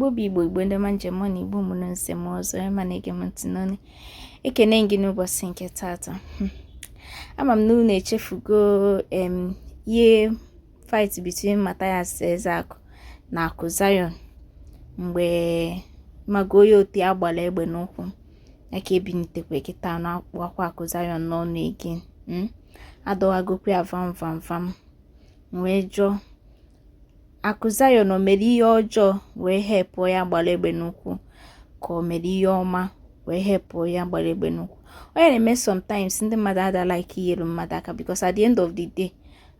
Igbo bụ Igbo, Igbo ndị ọma njem ọ na Igbo mụrụ nze m ọzọ ma na-ege m ntị n'ọnụ, ekene gị n'ụbọchị nke tata. Ama m na unu echefugo ihe fight between Mathias Ezeaku na Akụ Zion mgbe mago onye otu ya gbara egbe n'ụkwụ ya ka ebinitekwa kịta na-akpụ akwa Akụ Zion n'ọnụ again. Adọwagokwa ya vam vam vam wee jụọ Akụ Zion o mere ihe ọjọọ wee helpụ ya gbara egbe n'ụkwụ, ka o mere ihe ọma wee helpụ ya gbara egbe n'ụkwụ. Onye na-eme sometimes ndị mmadụ ada like inyere mmadụ aka, because at the end of the day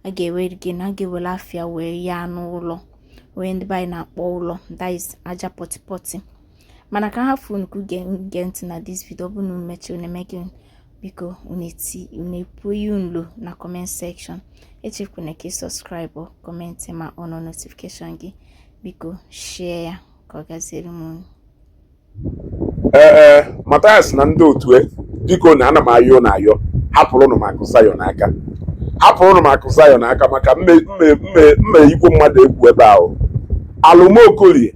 a ga-ewere gị na a ga-ewere afịa wee ya n'ụlọ onye ndị be anyị na-akpọ ụlọ, that is aja pọtịpọtị. Mana ka ha fụ nnukwu gee ntị na this video, ọ bụ na unu mechie unu eme gị, biko unu eti unu ekwuo ihe nlo na comment section. Echefukwana ka ị subscribe, comment ma on notification gị. Biko share ya ka ọ gaziere m unu. Ee, Mathias na ndị otu e, biko na ana m ayọ na ayọ, hapụrụnụ m Akụ Zion aka, hapụrụnụ m Akụ Zion aka, maka mme mme mme mme igwe mmadụ egwu ebe ahụ. Alụmokorie,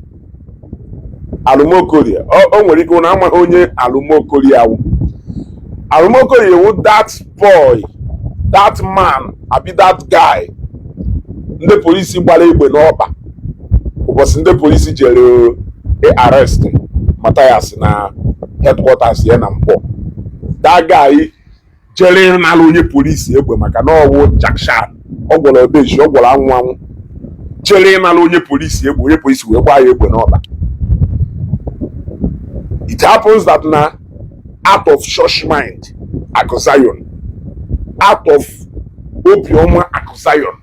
Alụmokorie, o nwere ike na amaghị onye Alụmokorie awụ. Alụmokorie wụ that boy, that man, abi that guy ndị polisi gbara egbe n'ọkpa ụbọchị ndị polisi jere arrest Mathias na headquarters ya na Mpọ. That guy jere ịnara onye polisi egbe maka na ọwụ jakshan ọ gwọrọ odeji, ọ gwọrọ anwụ anwụ, jere ịnara onye polisi egbe, onye polisi wee gbaa ya egbe n'ọkpa. It happens that na out of church mind Akụ Zion, out of obiọma Akụ Zion,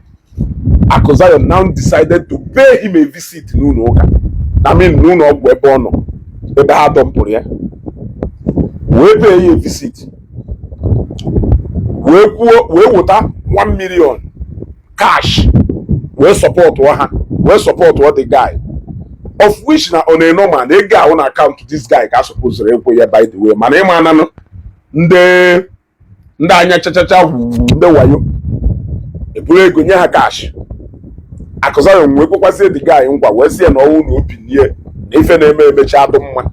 Akụ Zion now decided to pay him a visit n'ụlọ ụka, I mean n'ụlọ ọgwụ ebe ọ nọ, ebe ha dọmpụrụ ya, wee pay ya a visit, wee kwuo, wee wụta 1 million cash, wee support ha, wee support the guy, of which na on a normal na ego ahụ na account this guy ka a supposed ekwe ya, by the way. Mana ịma ananụ ndị anya chachacha wuwu, ndị wayo eburu ego nye ha cash. Akụ Zion wee kwekwazie the guy nkwa, wee sị ya na ọnwụ na obi nie na ife na-eme emecha adụ mma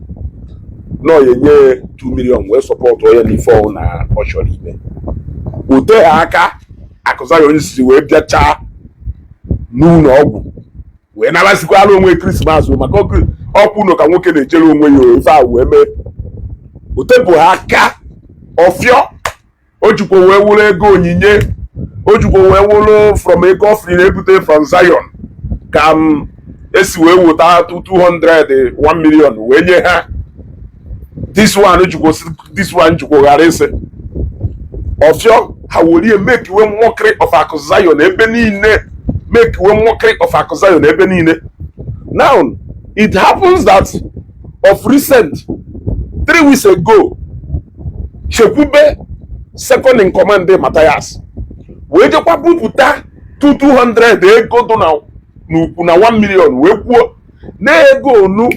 na ọ ya enye 2 million wee support ya n'ife ọwụ na ọ chọrọ ime. O teghị aka Akụ Zion siri wee bịachaa n'ụlọ ọgwụ wee narazikwala onwe Christmas, maka ọkwụ ụlọ ka nwoke na-ejere onwe ya ife a wee mee. O tepụ ha aka ọfịọ, o jikwa wee wụrụ ego onyinye, o jikwa wee wụrụ from ego offering na-ebute from Zion ka m esi wee wụta 200 1 million wee nye ha. This one jikwa, this one jikwa ghara ịsị ọfịọ ha werie make we mockery of Akụ Zion ebe niile, make we mockery of Akụ Zion ebe niile. Now it happens that of recent, 3 weeks ago, Chekwube, second in command Mathias, wee jekwa bupụta 200 ego dị na n'ukwu na 1 million, wee kwuo na ego onu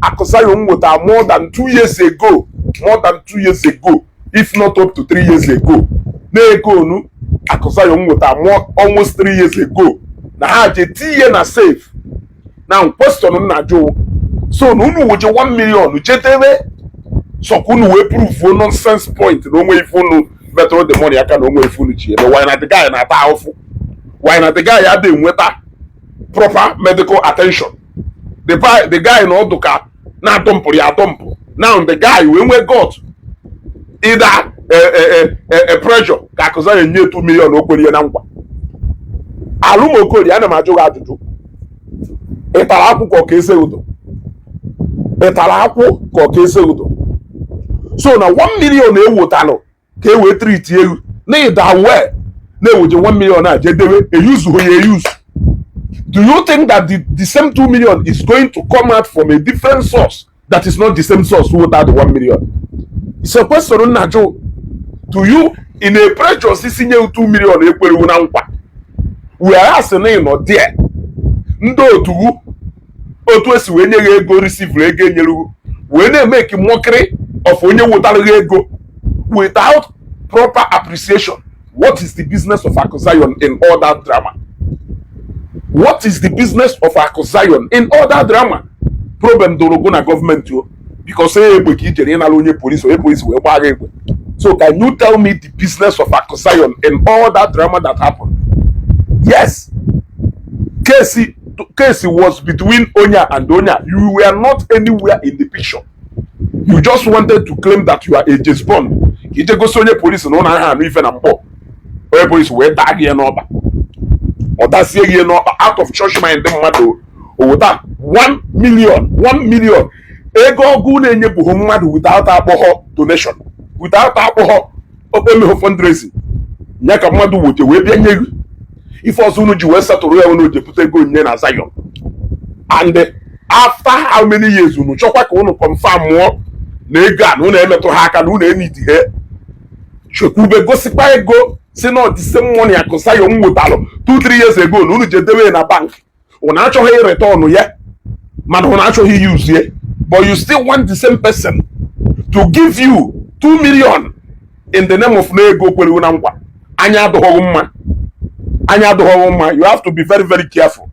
Akụ Zion nweta more than 2 years ago, more than 2 years ago, if not up to 3 years ago, na ego onu Akụ Zion nweta more almost 3 years ago na ha je tinye na safe. Now question m na-ajụ, so na unu weje 1 million jedebe sọka unu wee prove nonsense point na onwe ife unu metụrụ the money aka, na onwe ife unu ji eme? Why na the guy na-ata ahụfụ? Why na the guy adịghị enweta proper medical attention? The guy na ọdụ ka na-atọmpụrụ ya atọmpụ. Now the guy wee nwee gut ịda pressure ka Akụ Zion nye 2 million o kwere ya na nkwa. Alụmokorie, ana m ajụ gị ajụjụ: ị tara akwụ ka ọ ka eze udo? Ị tara akwụ ka ọ ka eze udo? So na 1 million ewotalụ ka e wee treat ego na ịda wee na-eweje 1 million a jedebe eyuzughị ya eyuzu. Do you think that the same 2 million is going to come out from a different source that is not the same source without the 1 million? It's a question m na-ajụ to you. In a pressure sisi nye 2 million ekwerewu na nkwa, whereas na ị nọ there, ndị otu otu esi wee nye gị ego, receive ego enyere wee na-emeki mockery of onye wetara gị ego without proper appreciation. What is the business of Akụ Zion in all that drama? What is the business of Akụ Zion in all that drama? Problem dụrụ na gọọmenti o, because egbe ka i jere ịnara onye polisi, onye polisi wee gbaa gị egbe. So can you tell me the business of Akụ Zion in all that drama that happened? Yes, case was between Onya and Onya. You were not anywhere in the picture. You just wanted to claim that you are a James Bond, ka ije gosi onye polisi na ụlọ ahụ anụ ife na mbọ. Onye polisi wee daa gị ya n'ọba, ọ dasie gị ya n'ọkpa out of church mind mmadụ. O weta 1 million, 1 million, ego ọgụ na-enyebụghị mmadụ without akpọghọ donation, without akpọghọ okpemehụ fundraising ya ka mmadụ wote wee bịa nye gị. Ife ọzọ unu ji wee setụrụ ya, unu ji pụta ego onyinye na Zion. And after how many years, unu chọkwa ka unu confirm mụọ na ego a na unu emetụ ha aka na unu enidi ha chekwube, gosikwa ego si na the same money Akụ Zion nwetalụ 2-3 years ago na unu ji edewe na bank. Unu achọghị return ya, mana unu achọghị use ya, but you still want the same person to give you 2 million in the name of na ego kwere na nkwa. Anya adịghị mma, anya adịghị mma. You have to be very, very careful.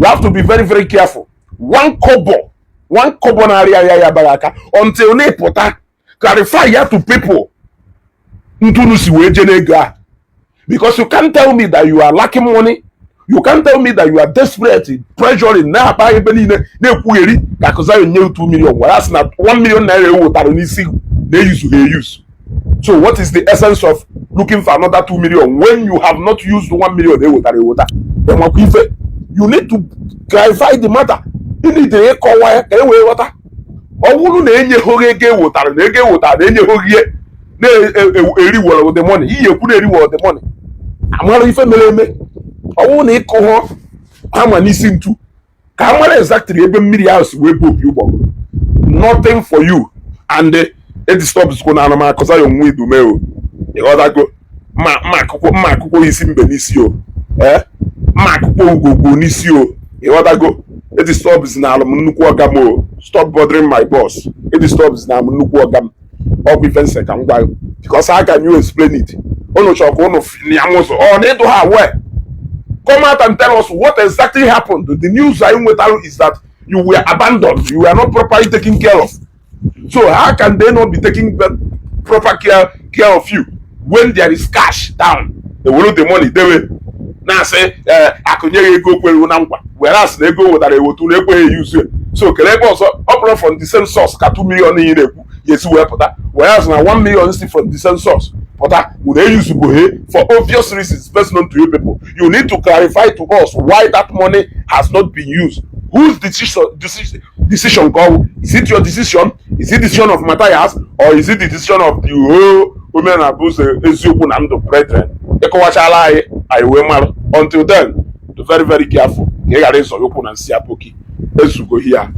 You have to be very, very careful. One kobo, one kobo na-arịa arịa ya abaghị aka until na ịpụta clarify ya to people ntunu si wee jee n'ego a, because you can't tell me that you are lacking money. You can't tell me that you are desperate, pressuring, na-akpa ebe niile na-ekwugheri ka Akụ Zion nye 2 million, whereas na 1 million naira ewetara n'isi na-eyuzu ha eyuzu. So what is the essence of looking for another 2 million when you have not used 1 million ewetara eweta? Enwekwa ife you need to clarify the matter. You need ịkọwa ya ka e wee ghọta. Ọ bụrụ na enyeghị ego ewetara, na ego ewetara na enyeghị ihe na-eriwere the money, iyi ekwu na-eriwere the money, amara ife mere eme. Ọ bụrụ na ịkụghọ hama n'isi ntu ka a mara exactly ebe mmiri ahụ si wee bụ opi ụgbọgụrụ. Nothing for you. And e disturbs na ana m akọza ya onwe idume o. Ịghọtago? Mma mma akụkọ, mma akụkọ isi mbe n'isi o, ee, mma akụkọ ugogbo n'isi o. Ịghọtago? E disturbs na alụ m nnukwu ọga m o. Stop bothering my boss. E disturbs na m nnukwu ọga m. Ọ bụ ife nsị ka m gwa gị, because how can you explain it? Unu chọrọ ka unu ya ụzọ ọ na ịdụ ha well. Come out and tell us what exactly happened. The news I nwetara is that you were abandoned, you were not properly taken care of. So how can they not be taking proper care of you when there is cash down? Ewere the money dewe na-asị ee, akụnyeghị ego kwere na nkwa, were asị na ego wetara ewetu na ekweghị use. So kele ebe ọzọ ọ bụrụ from the same source ka 2 million niile na-ekwu ya esi wee pụta, were asị na 1 million si from the same source pụta, unu eyuzugbohe for obvious reasons best known to you people. You need to clarify to us why that money has not been used. Whose decision ka ọ bụ? Is it your decision? Is it decision of Matthias, or is it the decision of the whole omenala bụ ụzọ eziokwu na ndụ brethren? Ịkọwachala anyị, anyị wee mara. Until then, be very, very careful ka ị ghara ịzọ ụkwụ na nsị aboki ezugo here.